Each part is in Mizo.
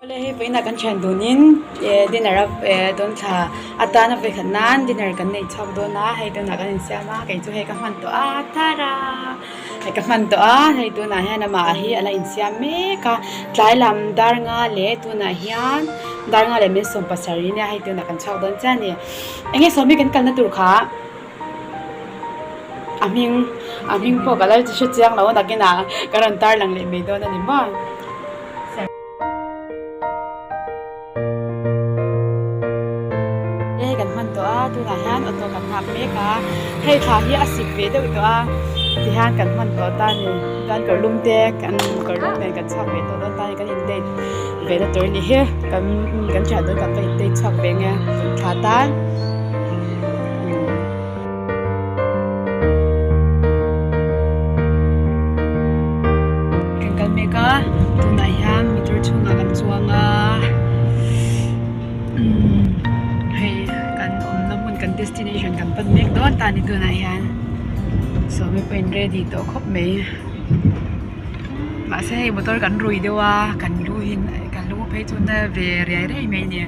Awle hei vawiinah kan thian dunin dinner a dawn thla atana vawikhat nan dinner kan nei chhuak dawn a hei tunah kan insiam a kei chu hei ka hman tawh a tara hei ka hman tawh a hei tunah hian amah hi a la insiam mek a tlai lam dar nga leh tunah hian dar nga leh min sawm pasarih nia hei tunah kan chhuak dawn chiah a ni eng nge sawmi kan kalna tur kha. A hming a hming pawh ka la hre chiang lo a nakinah ka rawn tar lang leh mai dawn a ni maw. Hei kan hman tawh a tunah hian auto kan nghak mek a hei thla hi a sik ve deuh tawh a tihian kan hman tawh ta a ni chuan kawr lum te kan kawr lum nen kan chhuak ve tawh dawn ta a ni kan in date ve na tur a ni hi kan kan thian dawn kan va in date chhuak ve nge thla tan. Kan kal mek a tunah hian motor chhungah kan chuang a umm hei kan awmna hmun kan destination kan pan mek dawn ta a ni tunah hian sawmi pawh in ready tawh khawp mai mahse hei motor kan rui deuh a kan lu hi kan lu phei chu na ve riai riai mai a ni.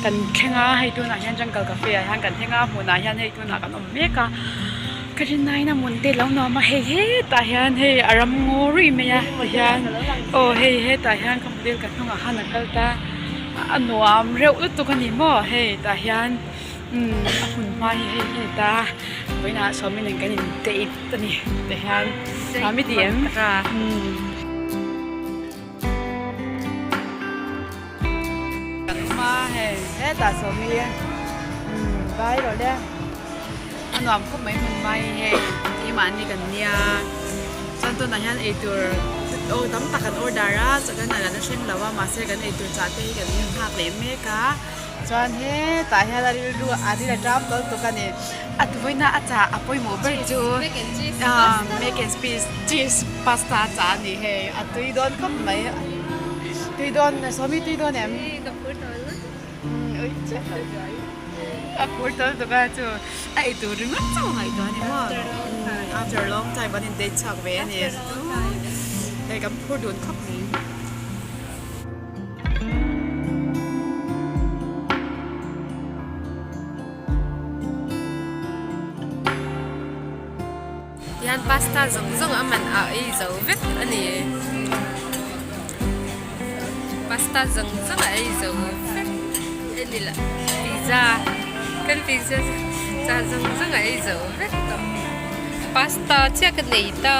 Kan thleng a hei tunah hian jungle cafe ah hian kan thleng a hmunah hian hei tunah kan awm mek a ka rin aiin a hmun te a lo nuam a hei hetah hian hei a ram ngaw ruih mai a tihian aw hei hetah hian ka model ka hnungah khan a kal ta a nuam reuh lutuk a ni maw hei tah hian umm a hmun hma hi hei heta vawiinah sawmin kan in date a ni tihian nuam i ti em umm. Kan awm a hei hetah sawmi umm vai rawh le a nuam khawp mai hmun mai hei keimahni kan nia chuan tunah hian eitur aw tam tak kan order a chuan a la na thleng lo a mahse kan eitur chah te hi kan nghak leh mek a chuan hetah hian a rilru a ril a ṭam tawlh tuk a ni a vawiina a chah a pawimawh ber chu ah mac and cheese pasta a chah a ni hei a tui dawn khawp mai. Tui dawn Sawmi tui dawn em? Ka phur tawh lutuk. Ui che a phur tawh lutuk a chu a ei tur ringawt chauh ngaihtuah a ni maw? After a long time kan in date chhuak ve a ni. Hei kan phur dun khawp mai. Tihian pasta zawng zawng a man a ei zo vek a ni. Pasta zawng zawng a ei zo vek a ni lah. Pizza kan pizza zawng zawng a ei zo vek tawh. Pasta chiah ka nei ta.